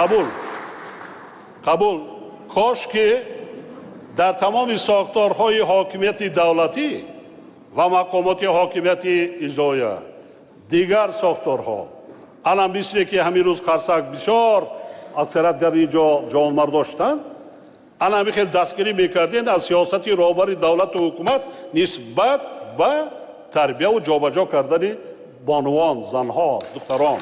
Қабул, қабул. Кош ки дар тамоми сохторҳои ҳокимияти давлатӣ ва мақомоти ҳокимияти иҷроия, дигар сохторҳо, ана мисле ки ҳамин рӯз қарсак бисёр аксарият дар ин ҷо ҷавонмардо шуданд, ана ҳамин хел дастгирӣ мекардем аз сиёсати роҳбари давлату ҳукумат нисбат ба тарбияву ҷобаҷо кардани бонувон, занҳо, духтарон.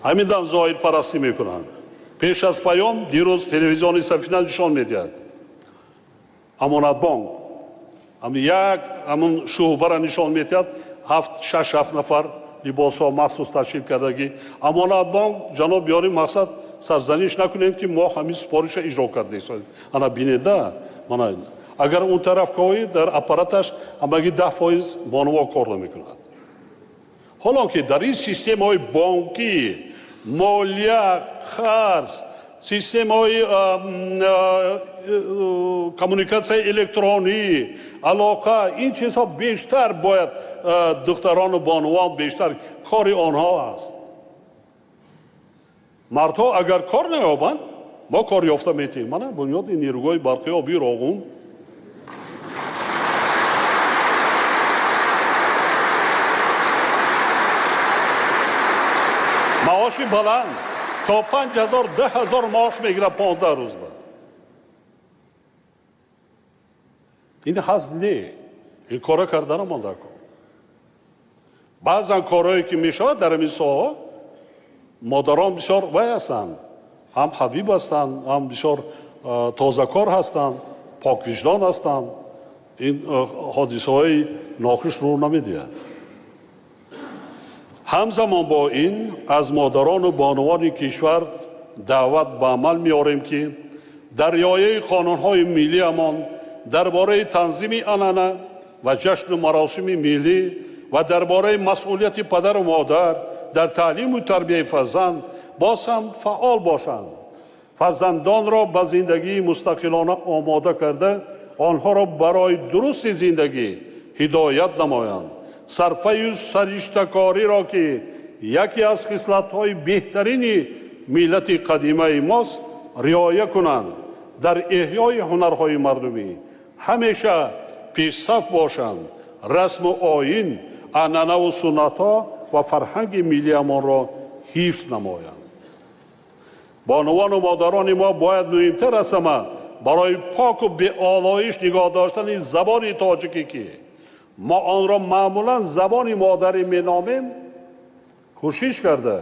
Ҳамин дам зоҳирпарастӣ мекунанд. Пеш аз паём дирӯз телевизиони Сафина нишон медиҳад. Амонатбонк як ҳамун шӯъбара нишон медиҳад, ҳафт, шаш, ҳафт нафар либосҳо махсус ташкил кардагӣ. Амонатбонк, ҷаноб ёри, мақсад сарзаниш накунем, ки мо ҳамин супориша иҷро кардем. Ана бинеда, мана агар он тараф коҳӣ, дар аппараташ ҳамагӣ 10% бонуво кор намекунад. Ҳолон ки дар ин системаҳои бонкӣ, молия, қарз, системаҳои коммуникатсияи электронӣ, алоқа, ин чизҳо бештар бояд духтарону бонувон, бештар кори онҳо аст. Мардҳо агар кор наёбанд, мо кор ёфта метиҳем. Мана бунёди нерӯгоҳи барқи оби Роғун. Маоши баланд, то 5000, 10,000 маош мегирад 15 рӯз ба. Ин ҳазл не, ин кора кардана монда кор. Баъзан корҳое ки мешавад дар ҳамин соҳа, модарон бисёр вай ҳастанд, ҳам ҳабиб ҳастанд, ҳам бисёр тозакор ҳастанд, поквиҷдон ҳастанд. Ин ҳодисаҳои нохуш рӯ намедиҳад. Ҳамзамон бо ин аз модарону бонувони кишвар даъват ба амал меорем, ки дар риояи қонунҳои миллиамон дар бораи танзими анъана ва ҷашну маросими миллӣ ва дар бораи масъулияти падару модар дар таълиму тарбияи фарзанд боз ҳам фаъол бошанд. Фарзандонро ба зиндагии мустақилона омода карда, онҳоро барои дурусти зиндагӣ ҳидоят намоянд. Сарфаю сариштакориро, ки яке аз хислатҳои беҳтарини миллати қадимаи мост, риоя кунанд. Дар эҳёи ҳунарҳои мардумӣ ҳамеша пешсаф бошанд. Расму оин, анъанаву суннатҳо ва фарҳанги миллиамонро ҳифз намоянд. Бонувану модарони мо бояд муҳимтар аз ҳама барои поку беолоиш нигоҳ доштани забони тоҷикӣ, ки мо онро маъмулан забони модарӣ меномем, кӯшиш карда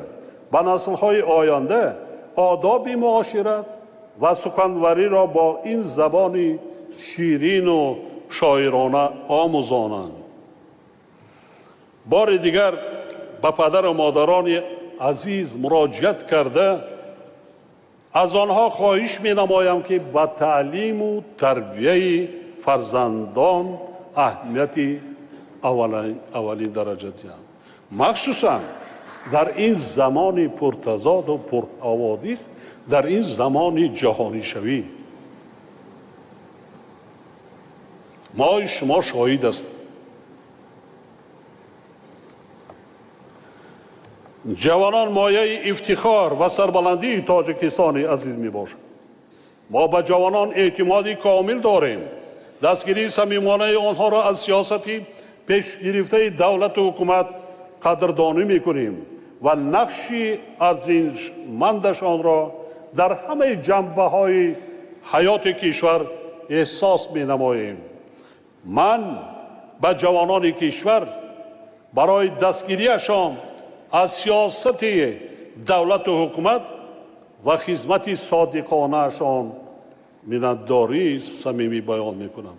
ба наслҳои оянда одоби муошират ва суханвариро бо ин забони ширину шоирона омӯзонанд. Бори дигар ба падару модарони азиз муроҷиат карда, аз онҳо хоҳиш менамоям, ки ба таълиму тарбияи фарзандон аҳамияти аввалин дараҷа диҳанд, махсусан дар ин замони пуртазоду пурҳаводис, дар ин замони ҷаҳонишавӣ. Мои шумо шоҳид ҳастем. Ҷавонон мояи ифтихор ва сарбаландии Тоҷикистони азиз мебошанд. Мо ба ҷавонон эътимоди комил дорем. Дастгирии самимонаи онҳоро аз сиёсати пешгирифтаи давлату ҳукумат қадрдонӣ мекунем ва нақши арзишмандашонро дар ҳамаи ҷанбаҳои ҳаёти кишвар эҳсос менамоем. Ман ба ҷавонони кишвар барои дастгириашон аз сиёсати давлату ҳукумат ва хизмати содиқонаашон миннатдории самимӣ баён мекунам.